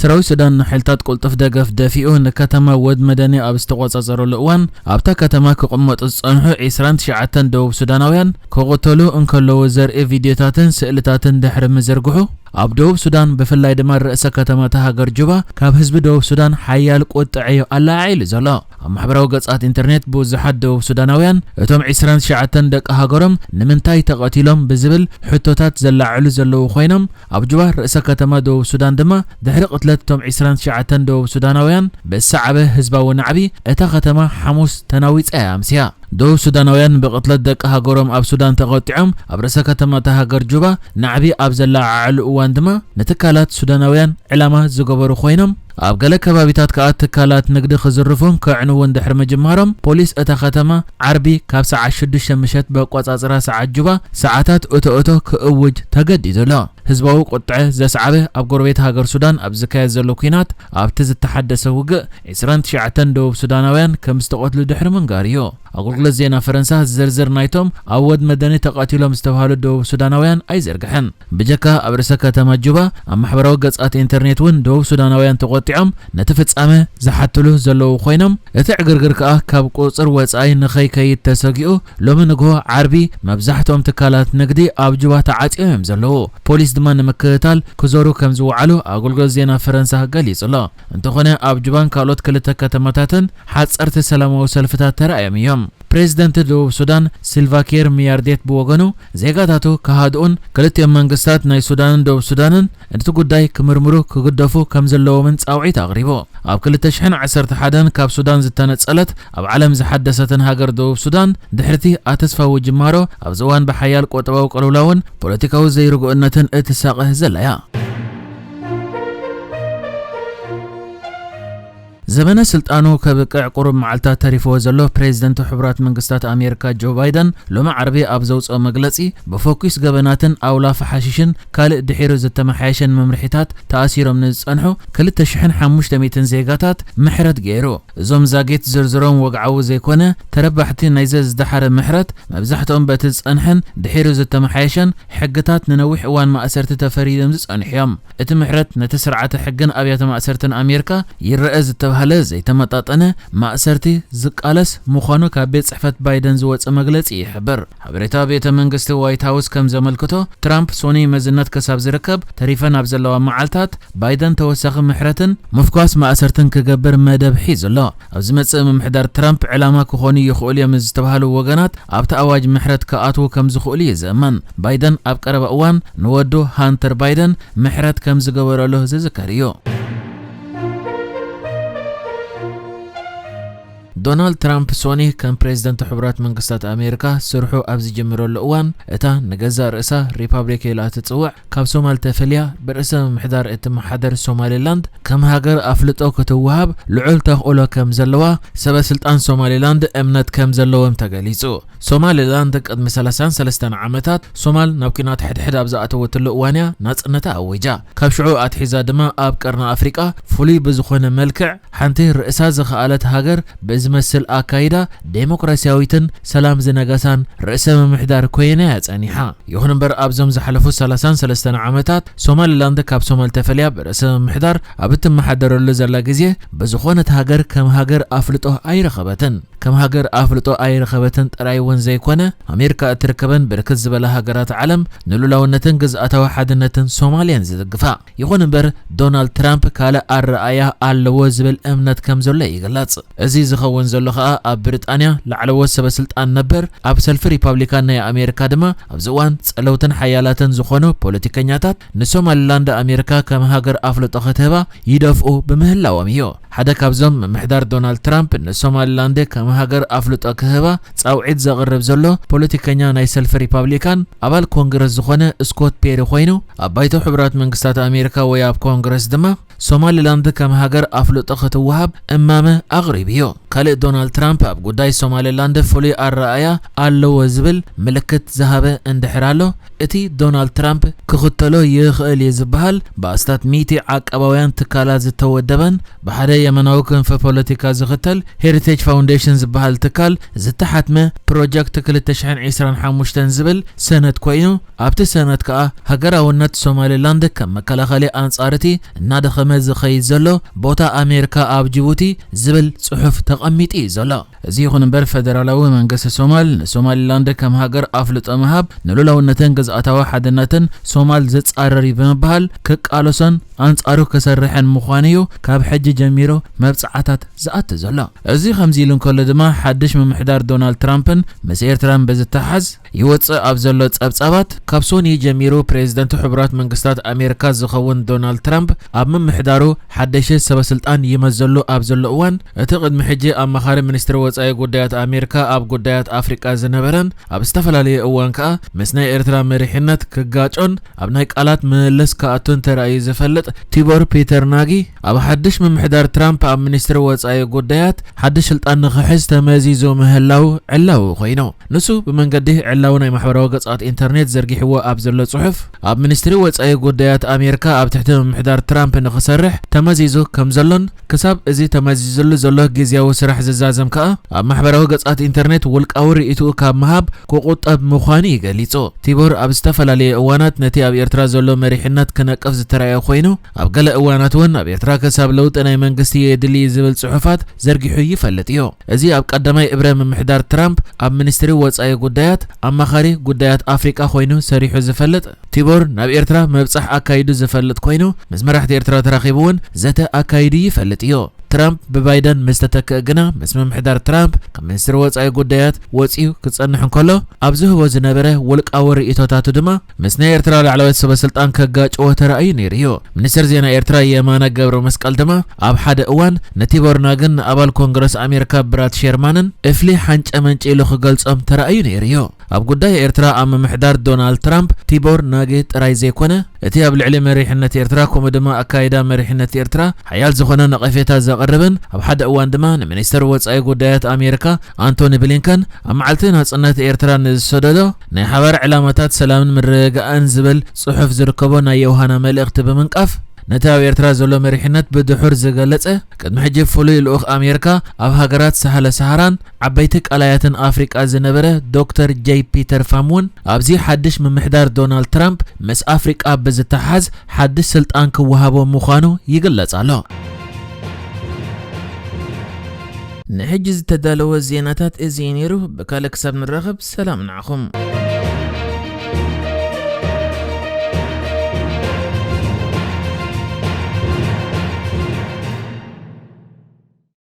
ሰራዊት ሱዳን ንሓይልታት ቅልጡፍ ደገፍ ደፊኡ ንከተማ ወድ መደኒ ኣብ ዝተቖጻጸረሉ እዋን፣ ኣብታ ከተማ ክቕመጡ ዝጸንሑ ዒስራን ትሽዓተን ደቡብ ሱዳናውያን ክቕተሉ እንከለዉ ዘርኢ ቪድዮታትን ስእልታትን ድሕሪ ምዝርግሑ፣ ኣብ ደቡብ ሱዳን ብፍላይ ድማ ርእሰ ከተማ እታ ሃገር ጁባ ካብ ህዝቢ ደቡብ ሱዳን ሓያል ቁጥዐ እዩ ኣለዓዒሉ ዘሎ። ኣብ ማሕበራዊ ገጻት ኢንተርኔት ብዙሓት ደቡብ ሱዳናውያን እቶም ዒስራን ትሽዓተን ደቂ ሃገሮም ንምንታይ ተቐቲሎም ብዝብል ሕቶታት ዘላዕሉ ዘለዉ ኮይኖም፣ ኣብ ጁባ ርእሰ ከተማ ደቡብ ሱዳን ድማ ድሕሪ ቅትለት እቶም ዒስራን ትሽዓተን ደቡብ ሱዳናውያን ብዝሰዓበ ህዝባዊ ናዕቢ እታ ከተማ ሓሙስ ተናዊጻ እያ ኣምስያ። ደቡብ ሱዳናውያን ብቕትለት ደቂ ሃገሮም ኣብ ሱዳን ተቖጢዖም ኣብ ርእሰ ከተማ እታ ሃገር ጁባ ናዕቢ ኣብ ዘለዓዓሉ እዋን ድማ ንትካላት ሱዳናውያን ዕላማ ዝገበሩ ኮይኖም፣ ኣብ ገለ ከባቢታት ከኣ ትካላት ንግዲ ክዝርፉን ከዕንውን ድሕሪ ምጅማሮም፣ ፖሊስ እታ ከተማ ዓርቢ ካብ ሰዓት ሽዱሽተ ምሸት ብኣቆጻጽራ ሰዓት ጁባ ሰዓታት እቶ እቶ ክእውጅ ተገዲዱ ኣሎ። ህዝባዊ ቁጥዐ ዘስዓበ ኣብ ጎረቤት ሃገር ሱዳን ኣብ ዝካየድ ዘሎ ኲናት፣ ኣብቲ ዝተሓደሰ ውግእ ዒስራን ትሽዓተን ደቡብ ሱዳናውያን ከም ዝተቐትሉ ድሕሪ ምንጋር እዩ። ኣገልግሎት ዜና ፈረንሳ ዝርዝር ናይቶም ኣብ ወድ መደኒ ተቐቲሎም ዝተባህሉ ደቡብ ሱዳናውያን ኣይዘርግሐን። ብጀካ ኣብ ርእሰ ከተማ ጁባ ኣብ ማሕበራዊ ገጻት ኢንተርኔት እውን ደቡብ ሱዳናውያን ተቖጢዖም ነቲ ፍጻመ ዝሓትሉ ዘለዉ ኮይኖም፣ እቲ ዕግርግር ከኣ ካብ ቁጽር ወጻኢ ንኸይከይድ ተሰጊኡ ሎሚ ንግሆ ዓርቢ መብዛሕትኦም ትካላት ንግዲ ኣብ ጁባ ተዓጽዮም እዮም ዘለዉ። ፖሊስ ድማ ንምክትታል ክዞሩ ከም ዝወዓሉ ኣገልግሎት ዜና ፈረንሳ ገሊጹ ኣሎ። እንተኾነ ኣብ ጁባን ካልኦት ክልተ ከተማታትን ሓጸርቲ ሰላማዊ ሰልፍታት ተራእዮም እዮም። ፕሬዚደንት ደቡብ ሱዳን ሲልቫ ኪር ሚያርዴት ብወገኑ ዜጋታቱ ክሃድኡን ክልቲኦም መንግስታት ናይ ሱዳንን ደቡብ ሱዳንን ነቲ ጉዳይ ክምርምሩ ክግደፉ ከም ዘለዎምን ጻውዒት ኣቕሪቡ። ኣብ ክልተ ሽሕን ዓሰርተ ሓደን ካብ ሱዳን ዝተነጸለት ኣብ ዓለም ዝሓደሰትን ሃገር ደቡብ ሱዳን ድሕርቲ ኣተስፋዊ ጅማሮ ኣብዚ እዋን ብሓያል ቁጠባዊ ቅልውላውን ፖለቲካዊ ዘይርጉእነትን እትሳቐ ዘላ እያ። ዘመነ ስልጣኑ ከብቅዕ ቁሩብ መዓልታት ተሪፍዎ ዘሎ ፕሬዚደንት ሕቡራት መንግስታት ኣሜሪካ ጆ ባይደን ሎሚ ዓርቢ ኣብ ዘውፅኦ መግለፂ ብፎኪስ ገበናትን ኣውላፊ ሓሽሽን ካልእ ድሒሩ ዝተመሓየሸን መምርሒታት ተኣሲሮም ንዝፀንሑ ክልተ ሽሕን ሓሙሽተ ሚእትን ዜጋታት ምሕረት ገይሩ። እዞም ዛጊት ዝርዝሮም ወግዓዊ ዘይኮነ ተረባሕቲ ናይዚ ዝደሓረ ምሕረት መብዛሕትኦም በቲ ዝፀንሐን ድሒሩ ዝተመሓየሸን ሕግታት ንነዊሕ እዋን ማእሰርቲ ተፈሪዶም ዝፀንሑ እዮም። እቲ ምሕረት ነቲ ስርዓተ ሕግን ኣብያተ ማእሰርትን ኣሜሪካ ይረአ ዝተባህለ ዘይተመጣጠነ ማእሰርቲ ዝቃለስ ምዃኑ ካብ ቤት ጽሕፈት ባይደን ዝወጸ መግለጺ ይሕብር። ሓበሬታ ቤተ መንግስቲ ዋይት ሃውስ ከም ዘመልክቶ፣ ትራምፕ ሶኒ መዝነት ክሳብ ዝርከብ ተሪፈን ኣብ ዘለዋ መዓልታት ባይደን ተወሳኺ ምሕረትን ምፍኳስ ማእሰርትን ክገብር መደብ ሒዙ ኣሎ። ኣብ ዝመጽእ ምምሕዳር ትራምፕ ዕላማ ክኾኑ ይኽእሉ እዮም ዝተባህሉ ወገናት ኣብቲ ኣዋጅ ምሕረት ክኣትዉ ከም ዝኽእሉ እዩ ዝእመን። ባይደን ኣብ ቀረባ እዋን ንወዱ ሃንተር ባይደን ምሕረት ከም ዝገበረሉ ዝዝከር እዩ። ዶናልድ ትራምፕ ሶኒ ከም ፕሬዚደንት ሕቡራት መንግስታት ኣሜሪካ ስርሑ ኣብ ዝጅምረሉ እዋን፣ እታ ንገዛእ ርእሳ ሪፓብሊክ ኢላ ትጽውዕ ካብ ሶማል ተፈልያ ብርእሰ ምምሕዳር እትመሓደር ሶማሊላንድ ከም ሃገር ኣፍልጦ ክትወሃብ ልዑል ተኽእሎ ከም ዘለዋ ሰበ ስልጣን ሶማሊላንድ እምነት ከም ዘለዎም ተገሊጹ። ሶማሊላንድ ቅድሚ ሰላሳን ሰለስተን ዓመታት ሶማል ናብ ኲናት ሕድሕድ ኣብ ዝኣተወትሉ እዋን እያ ናጽነታ ኣዊጃ። ካብ ሽዑ ኣትሒዛ ድማ ኣብ ቀርኒ ኣፍሪቃ ፍሉይ ብዝኾነ መልክዕ ሓንቲ ርእሳ ዝኸኣለት ሃገር ብዝመስል ኣካይዳ ዴሞክራሲያዊትን ሰላም ዝነገሳን ርእሰ ምምሕዳር ኮይና እያ ጸኒሓ። ይኹን እምበር ኣብዞም ዝሓለፉ ሰላሳን ሰለስተን ዓመታት ሶማሊላንድ ካብ ሶማል ተፈልያ ብርእሰ ምምሕዳር ኣብ እትመሓደረሉ ዘላ ግዜ ብዝኾነት ሃገር ከም ሃገር ኣፍልጦ ኣይረኸበትን። ከም ሃገር ኣፍልጦ ኣይረኸበትን ጥራይ እውን ዘይኮነ፣ ኣሜሪካ እትርከበን ብርክት ዝበላ ሃገራት ዓለም ንሉላውነትን ግዝኣታዊ ሓድነትን ሶማልያን ዝድግፋ። ይኹን እምበር ዶናልድ ትራምፕ ካልእ ኣረኣእያ ኣለዎ ዝብል እምነት ከም ዘሎ ይግለጽ። እዚ ዝኸውን ዘሎ ከኣ ኣብ ብሪጣንያ ላዕለዎት ሰበ ስልጣን ነበር ኣብ ሰልፊ ሪፓብሊካን ናይ ኣሜሪካ ድማ ኣብዚ እዋን ጸለውትን ሓያላትን ዝኾኑ ፖለቲከኛታት ንሶማሊላንድ ኣሜሪካ ከም ሃገር ኣፍልጦ ክትህባ ይደፍኡ ብምህላዎም እዩ። ሓደ ካብዞም ምምሕዳር ዶናልድ ትራምፕ ንሶማሊላንድ ከም ሃገር ኣፍልጦ ክህባ ጻውዒት ዘቕርብ ዘሎ ፖለቲከኛ ናይ ሰልፊ ሪፓብሊካን ኣባል ኮንግረስ ዝኾነ ስኮት ፔሪ ኮይኑ ኣብ ባይቶ ሕቡራት መንግስታት ኣሜሪካ ወይ ኣብ ኮንግረስ ድማ ሶማሊላንድ ከም ሃገር ኣፍልጦ ክትወሃብ እማመ ኣቕሪቡ እዩ። ካልእ ዶናልድ ትራምፕ ኣብ ጉዳይ ሶማሊላንድ ፍሉይ ኣረኣእያ ኣለዎ ዝብል ምልክት ዝሃበ እንድሕር ኣሎ፣ እቲ ዶናልድ ትራምፕ ክኽተሎ ይኽእል እዩ ዝበሃል ብኣስታት ሚእቲ ዓቃባውያን ትካላት ዝተወደበን ብሓደ የመናዊ ክንፊ ፖለቲካ ዝኽተል ሄሪቴጅ ፋውንዴሽን ዝበሃል ትካል ዝተሓትመ ፕሮጀክት ክልተ ሽሕን ዕስራን ሓሙሽተን ዝብል ሰነድ ኮይኑ ኣብቲ ሰነድ ከኣ ሃገራውነት ሶማሊላንድ ከም መከላኸሊ ኣንጻር እቲ እናደኸመ መዝኸይድ ዘሎ ቦታ ኣሜሪካ ኣብ ጅቡቲ ዝብል ጽሑፍ ተቐሚጡ እዩ ዘሎ። እዚ ይኹን እምበር፣ ፈደራላዊ መንግስቲ ሶማል ንሶማሊላንድ ከም ሃገር ኣፍልጦ ምሃብ ንሉላውነትን ግዝኣታዊ ሓድነትን ሶማል ዝጻረር እዩ ብምባል ክቃለሶን ኣንጻሩ ክሰርሕን ምዃኑ እዩ ካብ ሕጂ ጀሚሩ መብጽዓታት ዝኣቱ ዘሎ። እዚ ከምዚ ኢሉ እንከሎ ድማ፣ ሓድሽ ምምሕዳር ዶናልድ ትራምፕን ምስ ኤርትራን ብዝተሓዝ ይወጽእ ኣብ ዘሎ ጸብጻባት፣ ካብ ሶኒ ጀሚሩ ፕሬዝደንት ሕቡራት መንግስታት ኣሜሪካ ዝኸውን ዶናልድ ትራምፕ ኣብ ምምሕዳሩ ሓደሽቲ ሰበ ስልጣን ይመዘሉ ኣብ ዘሎ እዋን፣ እቲ ቅድሚ ሕጂ ኣማኻሪ ሚኒስትሪ ወጻኢ ጉዳያት ኣሜሪካ ኣብ ጉዳያት ኣፍሪቃ ዝነበረን ኣብ ዝተፈላለየ እዋን ከኣ ምስ ናይ ኤርትራ መሪሕነት ክጋጮን ኣብ ናይ ቃላት ምልልስ ክኣቱን ተራእዩ ዝፈልጥ ቲቦር ፒተር ናጊ፣ ኣብ ሓድሽ ምምሕዳር ትራምፕ ኣብ ሚኒስትሪ ወጻኢ ጉዳያት ሓድሽ ስልጣን ንኽሕዝ ተመዚዙ ምህላው ዕላዊ ኮይኑ። ንሱ ብመንገዲ ዕላዊ ናይ ማሕበራዊ ገጻት ኢንተርኔት ዘርጊሕዎ ኣብ ዘሎ ጽሑፍ፣ ኣብ ሚኒስትሪ ወጻኢ ጉዳያት ኣሜሪካ ኣብ ትሕቲ ምምሕዳር ትራምፕ ንኽሰርሕ ተመዚዙ ከም ዘሎን፣ ክሳብ እዚ ተመዚዙሉ ዘሎ ግዝያዊ ስራሕ ዝዛዘም ከኣ ኣብ ማሕበራዊ ገጻት ኢንተርኔት ውልቃዊ ርእይትኡ ካብ ምሃብ ክቑጠብ ምዃኑ እዩ ገሊጹ። ቲቦር ኣብ ዝተፈላለየ እዋናት ነቲ ኣብ ኤርትራ ዘሎ መሪሕነት ክነቅፍ ዝተራእየ ኮይኑ፣ ኣብ ገለ እዋናት እውን ኣብ ኤርትራ ክሳብ ለውጢ ናይ መንግስቲ የድሊ ዝብል ጽሑፋት ዘርጊሑ ይፈልጥ እዩ። እዚ ኣብ ቀዳማይ እብረ ምምሕዳር ትራምፕ ኣብ ሚኒስትሪ ወጻኢ ጉዳያት ኣማኻሪ ጉዳያት ኣፍሪቃ ኮይኑ ሰሪሑ ዝፈልጥ ቲቦር፣ ናብ ኤርትራ ምብጻሕ ኣካይዱ ዝፈልጥ ኮይኑ፣ ምስ መራሕቲ ኤርትራ ተራኺቡ እውን ዘተ ኣካይዱ ይፈልጥ እዩ። ትራምፕ ብባይደን ምስ ተተክአ ግና፣ ምስ ምምሕዳር ትራምፕ ካብ ሚኒስትሪ ወጻኢ ጉዳያት ወጺኡ ክጸንሕ እንከሎ፣ ኣብ ዝህቦ ዝነበረ ውልቃዊ ርእይቶታቱ ድማ ምስ ናይ ኤርትራ ላዕለዎት ሰበ ስልጣን ከጋጭዎ ተራእዩ ነይሩ እዩ። ሚኒስትር ዜና ኤርትራ የማነ ገብረ መስቀል ድማ ኣብ ሓደ እዋን ንቲቦር ናግን ንኣባል ኮንግረስ ኣሜሪካ ብራድ ሼርማንን እፍሊ ሓንጨ መንጭ ኢሉ ክገልጾም ተራእዩ ነይሩ እዩ። ኣብ ጉዳይ ኤርትራ ኣብ ምምሕዳር ዶናልድ ትራምፕ ቲቦር ናጌ ጥራይ ዘይኮነ፣ እቲ ኣብ ልዕሊ መሪሕነት ኤርትራ ከምኡ ድማ ኣካይዳ መሪሕነት ኤርትራ ሓያል ዝኾነ ነቐፌታ ዘቕርብን ኣብ ሓደ እዋን ድማ ንሚኒስተር ወጻኢ ጉዳያት ኣሜሪካ ኣንቶኒ ብሊንከን ኣብ መዓልቲ ናጽነት ኤርትራ ንዝሰደዶ ናይ ሓባር ዕላማታት ሰላምን ምርግጋእን ዝብል ጽሑፍ ዝርከቦ ናይ ዮሃና መልእኽቲ ብምንቃፍ፣ ነቲ ኣብ ኤርትራ ዘሎ መሪሕነት ብድሑር ዝገለጸ፣ ቅድሚ ሕጂ ፍሉይ ልኡኽ ኣሜሪካ ኣብ ሃገራት ሳህለ ሰሃራን ዓበይቲ ቀላያትን ኣፍሪቃ ዝነበረ ዶክተር ጄይ ፒተር ፋም እውን ኣብዚ ሓድሽ ምምሕዳር ዶናልድ ትራምፕ ምስ ኣፍሪቃ ብዝተሓዝ ሓድሽ ስልጣን ክወሃቦ ምዃኑ ይግለጽ ኣሎ። ንሕጂ ዝተዳለወ ዜናታት እዚ እዩ ነይሩ። ብካልእ ክሳብ ንራኸብ ሰላም ንዓኹም።